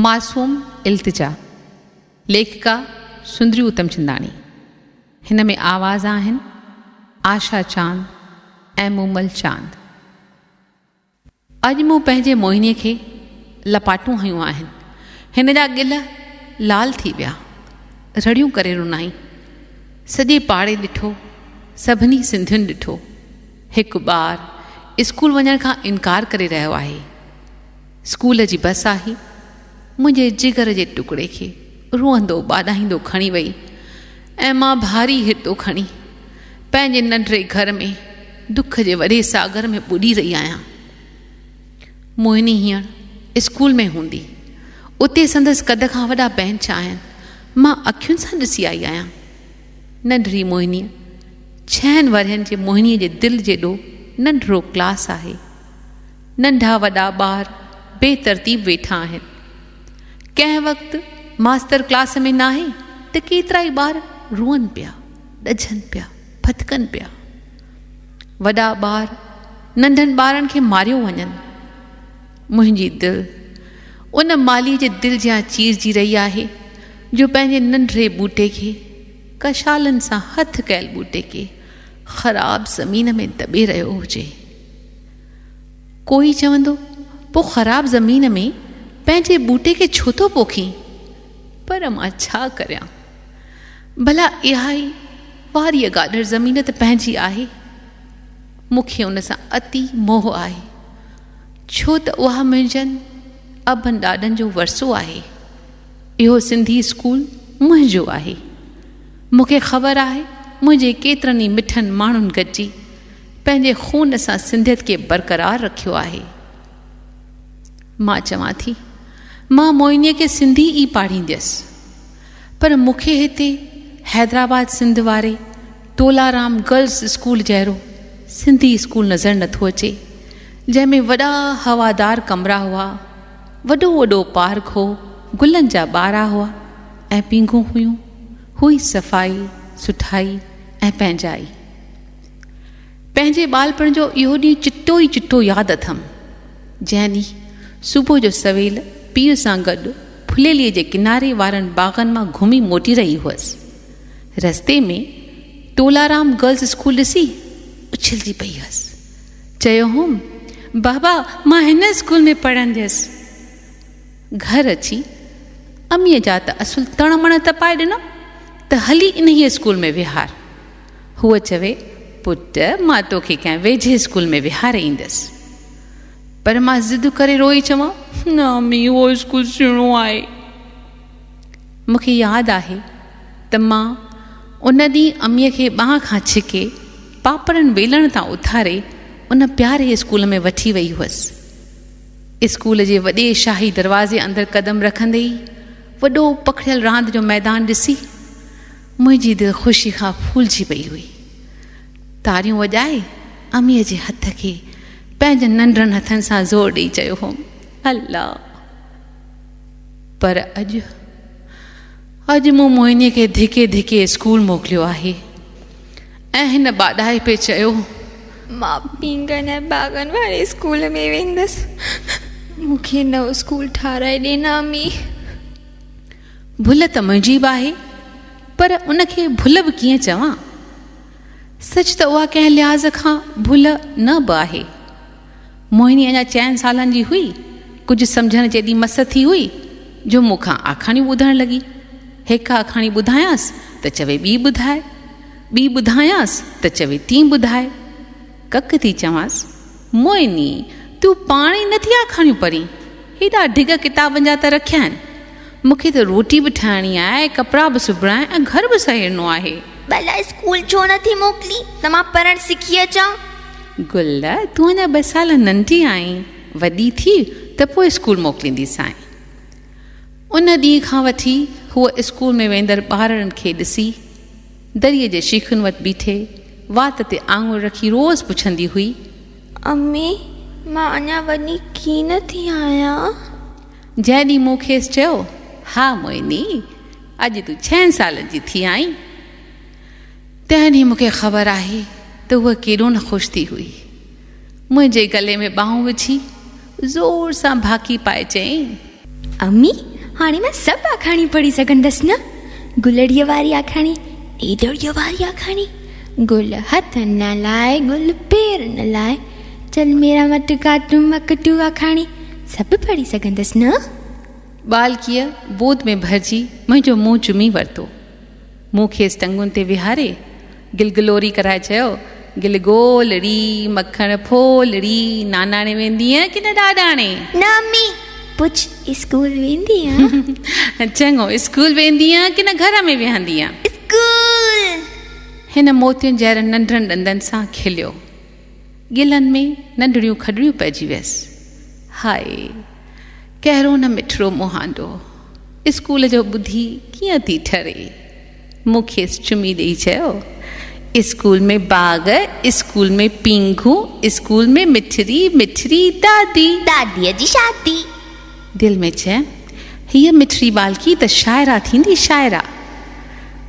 معصوم التجا، ليکڪا سندري اتمچنداڻي. هن ۾ آواز آهن آشا چاند ۽ مومل چاند. اڄ مون پنهنجي موهنيء کي لپاٽون هنيون آهن. هن جا ڳل لال ٿي ويا. رڙيون ڪري رنائين. سڄي پاڙي ڏٺو، سڀني سنڌين ڏٺو. هڪ ٻار اسڪول وڃڻ کان انڪار ڪري رهيو آهي. اسڪول جي بس آهي. منهنجي جگر جي ٽڪڙي کي روئندو ٻاڏائيندو کڻي وئي ۽ مان ڀاري هردو کڻي پنهنجي ننڍڙي گهر ۾ دک جي وڏي ساگر ۾ ٻڏي رهي آهيان. موهني هينئر اسڪول ۾ هوندي. اتي سندس قد کان وڏا بينچ آهن. مان اکين سان ڏسي آئي آهيان. ننڍڙي موهنيء، ڇهن ورهين جي موهنيء جي دل جيڏو ننڍڙو ڪلاس آهي. ننڍا وڏا ٻار بي ترتيب ويٺا آهن. ڪنهن وقت ماستر ڪلاس ۾ ناهي ته ڪيترائي ٻار روئن پيا، ڏجهن پيا، ڦٿڪن پيا. وڏا ٻار ننڍن ٻارن کي ماريو وڃن. منهنجي دل ان مالهي جي دل جيان چيرجي رهي آهي جو پنهنجي ننڍڙي ٻوٽي کي ڪشالن سان هٿ ڪيل ٻوٽي کي خراب زمين ۾ دٻي رهيو هجي. ڪوئي چوندو، پوء خراب زمين ۾ پنهنجي ٻوٽي کي ڇو ٿو پوکين؟ پر مان ڇا ڪريان؟ ڀلا اها ئي واريء گاڏڙ زمين ته پنهنجي آهي. مون کي ان سان اتي موهه آهي، ڇو ته اها منهنجن ابن ڏاڏن جو ورثو آهي. اهو سنڌي اسڪول منهنجو آهي. مون کي خبر آهي منهنجي ڪيترن ئي مٺن ماڻهن گڏجي پنهنجي خون سان سنڌيت کي برقرار رکيو آهي. مان چوان ٿي، مان موهنيء کي سنڌي ئي پاڙهينديس. پر مون کي هتي حيدرآباد سنڌ واري تولارام گرلس اسڪول جهڙو سنڌي اسڪول نظر نٿو اچي، جنهن ۾ وڏا هوادار ڪمرا هئا، وڏو وڏو پارڪ هو، گلن جا ٻارا هئا ۽ پينگهون هيون، هئي صفائي، سٺائي ۽ پنهنجائي. پنهنجي ٻالپڻ جو اهو ڏينهن چٽو ئي چٽو ياد اٿم، جنهن ڏينهن صبح جو سويل پيء سان گڏ ڦليليء جي ڪناري وارن باغن مان گهمي موٽي رهي هئس. رستي ۾ تولارام گرلز اسڪول ڏسي اڇلجي پئي هئس. چيو هوم، بابا مان هن اسڪول ۾ پڙهنديس. گهر اچي اميء جا ته اصل تڻ مڻ تپائي ڏنم ته هلي انهيء اسڪول ۾ ويهار. هوء چوي، پٽ، مان توکي ڪنهن ويجهي اسڪول ۾ ويهاري ايندس. پر مان ضد ڪري روئي چوان، نه امي، اهو اسڪول سهڻو آهي. مون کي ياد آهي ته مان ان ڏينهن اميء کي ٻانهن کان ڇڪي، پاپڙن ويلڻ تان اٿاري ان پياري اسڪول ۾ وٺي وئي هئس. اسڪول جي وڏي شاهي دروازي اندر قدم رکندي ئي وڏو پکڙيل راند جو ميدان ڏسي، منهنجي دل خوشي کان ڦولجي پئي هئي. تاڙيون وڄائي اميء جي هٿ کي پنهنجن ننڍڙن هٿن سان زور ڏيئي چيو هوم، الله! پر اڄ، اڄ مون موهنيء کي ڌڪي ڌڪي اسڪول موڪليو آهي ۽ هن ٻاڏائي پئي چيو. مان پينگهن ۽ باغن واري اسڪول ۾ ويندس. مون کي نئون اسڪول ٺاهرائي ڏي نه امي. ڀل ته منهنجي به آهي، پر ان کي ڀل به ڪيئن چوان؟ سچ ته اها ڪنهن لحاظ کان ڀل نه به آهي. موهني اڃا چئن سالن جي هئي، ڪجهه سمجهڻ جيڏي مس ٿي هئي، جو مون کان آکاڻيون ٻڌڻ لڳي. هڪ آکاڻي ٻڌايانس ته چوي ٻي ٻڌاء، ٻي ٻڌايانس ته چوي ٽين ٻڌاء. ڪڪ ٿي چوانس، موهني، تون پاڻ ئي نٿي آکاڻيون پڙهين، هيڏا ڍڳ ڪتابن جا ته رکيا آهن. مون کي ته روٽي به ٺاهڻي آهي، ڪپڙا به سبڻا آهن ۽ گهر به سهيڙڻو آهي. ڀلا اسڪول ڇو نٿي موڪلين ته مان پڙهڻ سکي اچان؟ گل، تون اڃا ٻه سال ننڍي آهين، وڏي ٿي ته پوء اسڪول موڪلينديسانء. ان ڏينهن کان وٺي هوء اسڪول ۾ ويندڙ ٻارڙن کي ڏسي، دريء جي شيخن وٽ بيٺي، وات تي آڱر رکي روز پڇندي هئي. امي، مان اڃا وڏي ڪين ٿي آهيان؟ جنهن ڏينهن مون کيس چيو، ها موهني، اڄ تون ڇهن سالن جي ٿي آهين. تنهن ڏينهن مون کي خبر آهي ته هوء ڪيڏو نه خوش ٿي هئي. منهنجي گلي ۾ ٻانهون وجهي، زور سان ڀاڪي پائي چيائين. امي، هاڻي مان سڀ آکاڻيون پڙهي سگهندس نه؟ گلڙيء واري آکاڻي، ڏيڏريء واري آکاڻي، گل هٿ نه لاء، گل پير نه لاء، چل ميرا مٽڪا ٽمڪ ٽو آکاڻي، سڀ پڙهي سگهندس نه؟ ٻالڪيء بود ۾ ڀرجي منهنجو منهن چمي ورتو. مون کيس ٽنگن تي ويهاري گلگلوري ڪرائي چيو، گل گول ڙي، مکڻ ڦول ڙي، ناناڻي ويندينء ڪي نه ڏاڏاڻي؟ نه امي، پڇ اسڪول ويندينء؟ چڱو، اسڪول ويندينء ڪي نه گهر ۾ ويهندينء؟ اسڪول! هن موتين جهڙن ننڍڙن ڏندن سان کليو. ڳلن ۾ ننڍڙيون کڏڙيون پئجي ويس. هاء! ڪهڙو نه مٺڙو مهانڊو! اسڪول جو ٻڌي ڪيئن ٿي ٺري. مون کيس چمي ڏيئي چيو، اسڪول ۾ باغ، اسڪول ۾ پينگهون، اسڪول ۾ مٺڙي مٺڙي دادي. داديء جي شادي. دل ۾ چيم، هيء مٺڙي ٻالڪي ته شاعره ٿيندي شاعره.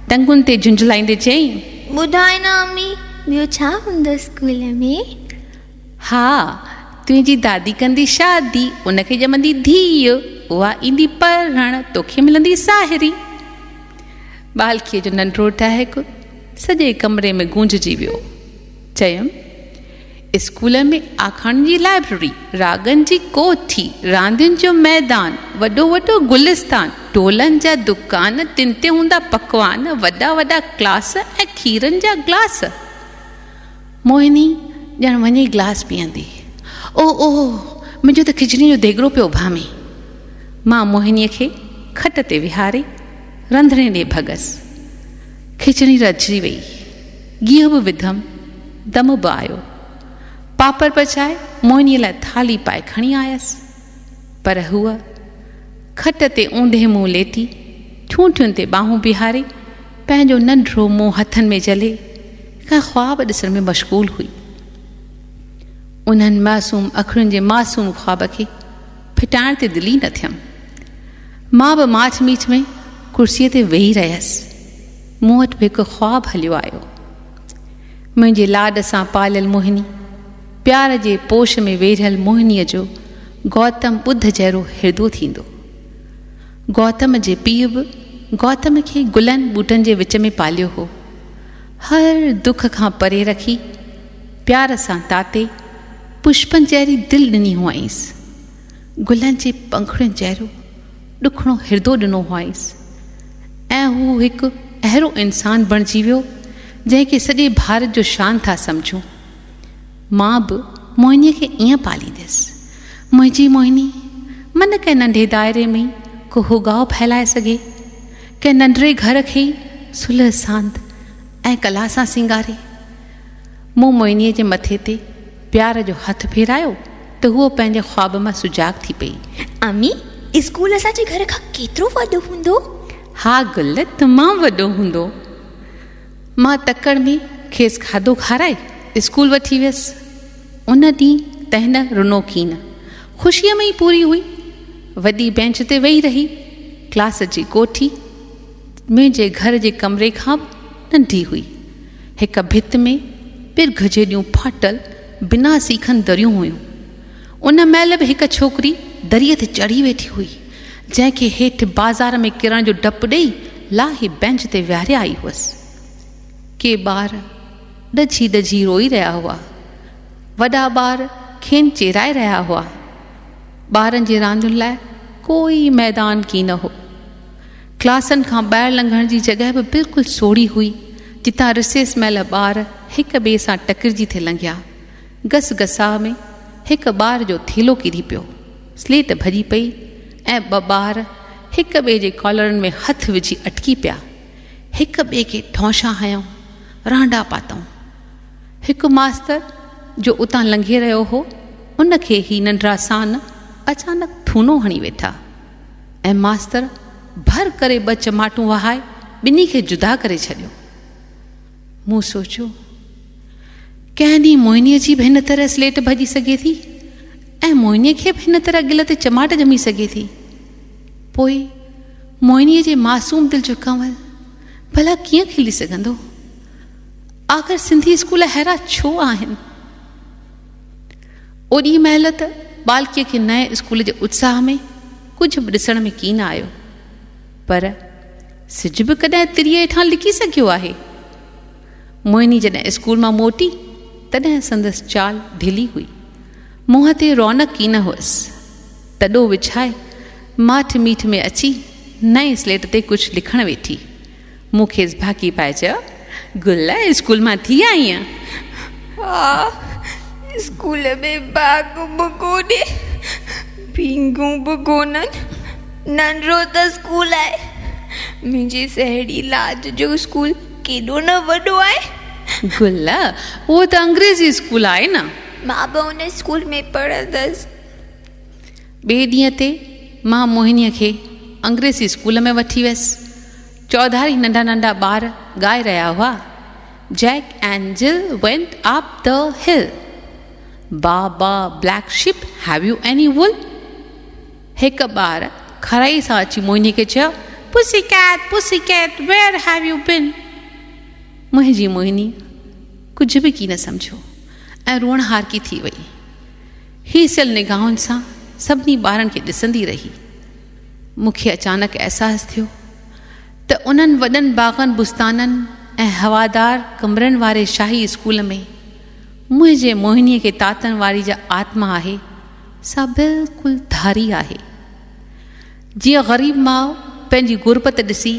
ٽنگن تي جهنجهلائيندي چيائين. ٻڌاء نه امي، ٻيو ڇا هوندو اسڪول ۾؟ ها، تنهنجي دادي ڪندي شادي، ان کي ڄمندي ڌيء، اها ايندي پرڻ، توکي ملندي ساهري. ٻالڪيء جو ننڍڙو ٽهڪ سڄي ڪمري ۾ گونججي ويو. چيم، اسڪول ۾ آکاڻين جي لائبرري، راڳن جي ڪوٺي، راندين جو ميدان، وڏو وڏو گلستان، ٽولن جا دڪان، تن تي هوندا پڪوان، وڏا وڏا ڪلاس ۽ کيرن جا گلاس. موهني ڄڻ وڃي گلاس پيئندي. او او منهنجو ته کچڙيء جو ديڳڙو پيو اڀامي. مان موهنيء کي کٽ تي ويهاري رنڌڻي ڏي ڀڳس. کچڙي رڌجي وئي. گيهه به وڌم، دم به آيو. پاپڙ پچائي موهنيء لاء ٿالهي پائي کڻي آيس. پر هوء کٽ تي اونڌي منهن ليٽي، ٺونٺين تي ٻانهون بيهاري، پنهنجو ننڍڙو منهن هٿن ۾ جهلي، ڪنهن خواب ڏسڻ ۾ مشغول هئي. انهن معصوم اکڙين جي معصوم خواب کي ڦٽائڻ تي دل ئي نه ٿيم. مان به ماٺ ميٺ ۾ ڪرسيء تي ويهي رهيس. مون وٽ به هڪ خواب هليو آيو. منهنجي لاڏ سان پاليل موهني، پيار جي پوش ۾ ويڙهيل موهنيء جو گوتم ٻڌ جهڙو هردو ٿيندو. گوتم جي پيء به گوتم کي گلن ٻوٽن جي وچ ۾ پاليو هو. هر دک کان پري رکي، پيار سان تاتي، پشپن جهڙي دل ڏني هئائينس. گلن جي پنکڙين جهڙو ڏکڻو هردو ڏنو هئائينس ۽ هو هڪ اهڙو انسان بڻجي ويو، جنهن کي سڄي ڀارت جو شان ٿا سمجهون. مان به موهنيء کي ائين پالينديس. منهنجي موهني، من ڪنهن ننڍي دائري ۾ ئي ڪو هوڳاء ڦهلائي سگهي، ڪنهن ننڍڙي گهر کي ئي صلح سانت ۽ ڪلا سان سينگاري. مون موهنيء جي مٿي تي پيار جو هٿ ڦيرايو ته هوء پنهنجي خواب مان سجاڳ ٿي پئي. امي، اسڪول اسان جي گهر کان ڪيترو وڏو هوندو؟ ها گل، تمام وڏو هوندو. مان تڪڙ ۾ کيس کاڌو کارائي اسڪول وٺي ويس. ان ڏينهن ته هن رنو ڪين. خوشيء ۾ ئي پوري هئي. وڏي بينچ تي ويهي رهي. ڪلاس جي ڪوٺي منهنجي گهر جي ڪمري کان به ننڍي هئي. هڪ ڀت ۾ پرگهه جيڏيون ڦاٽل بنا سيخن دريون هيون. ان مهل به هڪ ڇوڪري دريء تي چڙهي ويٺي هئي، جنهن کي هيٺ بازار ۾ ڪرڻ جو ڊپ ڏيئي لاهي بينچ تي ويهاري آئي هئس. ڪي ٻار ڏجهي ڏجهي روئي رهيا هئا. وڏا ٻار کين چيرائي رهيا هئا. ٻارن جي راندين لاء ڪوئي ميدان ڪين هو. ڪلاسن کان ٻاهر لنگهڻ جي جڳهه به بلڪل سوڙهي هئي، جتان رسيس مهل ٻار هڪ ٻئي سان ٽڪرجي ٿي لنگهيا. گس گساء ۾ هڪ ٻار جو ٿيلهو ڪري پيو. سليٽ ڀڄي پئي ۽ ٻه ٻار هڪ ٻئي جي ڪالرن ۾ هٿ وجهي اٽڪي پيا. هڪ ٻئي کي ٺونشا هنيائون، رانڊا پاتائون. هڪ ماستر جو اتان لنگهي رهيو هو، ان کي هي ننڍڙا سان اچانڪ ٿونو هڻي ويٺا ۽ ماستر ڀر ڪري ٻه چماٽون وهائي ٻنهي کي جدا ڪري ڇڏيو. مون سوچيو، ڪنهن ڏينهن موهنيء جي به هن طرح سليٽ ڀڄي سگهي ٿي ۽ موهنيء کي به هن طرح ڳل تي چماٽ ڄمي سگهي ٿي. پوء موهنيء جي معصوم دل جو ڪنول ڀلا ڪيئن کلي سگهندو؟ آخر سنڌي اسڪول اهڙا ڇو آهن؟ اوڏي مهل ته ٻالڪيء کي نئين اسڪول جي اتساهه ۾ ڪجهه به ڏسڻ ۾ ڪين آيو. پر سج به ڪڏهن تريء هيٺان لڪي سگهيو آهي؟ موهني جڏهن اسڪول مان موٽي، تڏهن سندس چال ڍلي هئي. منهن تي رونق ڪين هئس. تڏو وڇائي، ماٺ ميٺ ۾ اچي نئين سليٽ تي ڪجهه لکڻ ويٺي. مون کيس ڀاڪي پائي چيو، گل اسڪول مان ٿي آئينء؟ ها، اسڪول ۾ باغ به ڪونهي، ڀينگون به ڪونهن، ننڍڙو ته اسڪول آهي. منهنجي سهيڙي لاج جو اسڪول ڪيڏو نه وڏو آهي. گل، اهو ته انگريزي اسڪول آهي نه. مان به ان اسڪول ۾ پڙهندس. ٻئي ڏينهن تي مان موهنيء کي انگريزي اسڪول ۾ وٺي ويس. چوڌاري ننڍا ننڍا ٻار ڳائي رهيا هئا، Jack and Jill went up the hill, baa baa black sheep have you any wool? هڪ ٻار کرائي سان اچي موهنيء کي چيو، pussy cat, pussy cat, where have you been? منهنجي موهني ڪجهه به ڪين سمجهيو ۽ روئڻهارڪي ٿي وئي. هيسيل نگاهن سان سڀني ٻارن کي ڏسندي رهي. مون کي اچانڪ احساس ٿيو ته انهن وڏن باغن بستانن ۽ هوادار ڪمرن واري شاهي اسڪول ۾ منهنجي موهنيء کي تاتن واري جا آتما آهي سا بلڪل ڌاري آهي. جيئن غريب ماء پنهنجي غربت ڏسي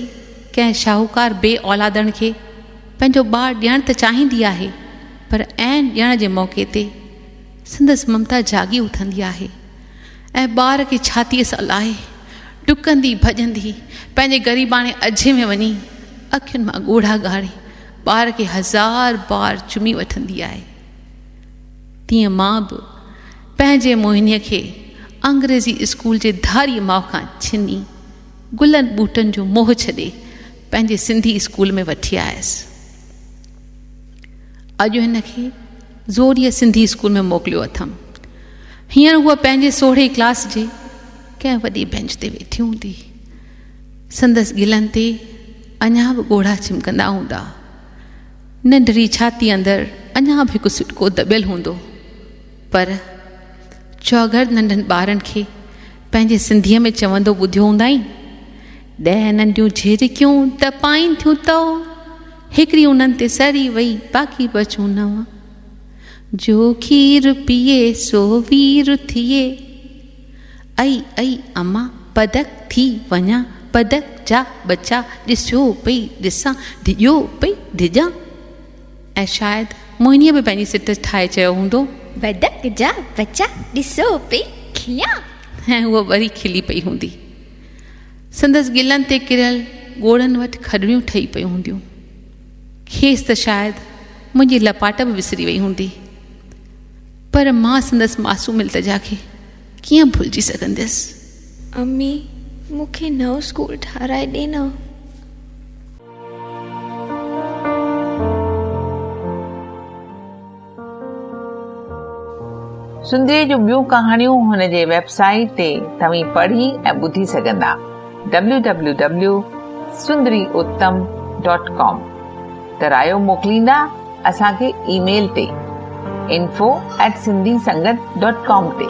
ڪنهن شاهوڪار بي اولادڻ کي پنهنجو ٻار ڏيڻ ته چاهيندي آهي پر عين ڏيڻ جي موقعي تي سندس ممتا جاڳي اٿندي آهي ۽ ٻار کي ڇاتيء سان لاهي ڊڪندي ڀڄندي پنهنجي غريباڻي اجهي ۾ وڃي اکين مان ڳوڙها ڳاڙي ٻار کي هزار بار چمي وٺندي آهي. تيئن مان به پنهنجي موهنيء کي انگريزي اسڪول جي ڌاريء ماء کان ڇني گلن ٻوٽن جو موهه ڇڏي پنهنجي سنڌي اسڪول ۾ وٺي آيس. اڄ هن کي زوريء سنڌي اسڪول ۾ موڪليو اٿم. هينئر هوء پنهنجي سوڙهي ڪلاس جي ڪنهن وڏي بينچ تي ويٺي هوندي. سندس ڳلن تي اڃا به ڳوڙها چمڪندا هوندا. ننڍڙي ڇاتي اندر اڃا به هڪ سڏڪو دٻيل هوندو. پر چؤگرد ننڍن ٻارن کي پنهنجي سنڌيء ۾ چوندو ٻڌيو هوندائين، ڏهه ننڍيون جهرڪيون ته پائين ٿيون تئو، هڪڙي انهن تي سري وئي، باقي بچون نو. جو کير پيئي سو وير ٿئي. ائي ائي اما بدڪ ٿي وڃان، بدڪ جا ٻچا ڏسيو پئي ڏسان، ڊڄيو پئي ڊڄان. ۽ شايد موهنيء به پنهنجي سٽ ٺاهي چيو هوندو. بدڪ جا ٻچا ڏسو پئي کليان. ۽ هوء وري کلي پئي هوندي. سندس ڳلن تي ڪريل ڳوڙهن وٽ کڏڙيون ٺهي پيون هونديون. کيس ته شايد منهنجي لپاٽ به وسري وئي هوندي. پر مان سندس معصوم التجا کي ڪيئن ڀلجي سگهنديس. امي مون کي نئون اسڪول ٺاهرائي ڏي نه. سندريء جون ٻيون ڪهاڻيون هن جي ويب سائيٽ تي توهين پڙهي ۽ ٻڌي سگهندا www.sundariuttam.com ته رايو موڪليندا اسان کي اي ميل تي info@sindhisangat.com تي.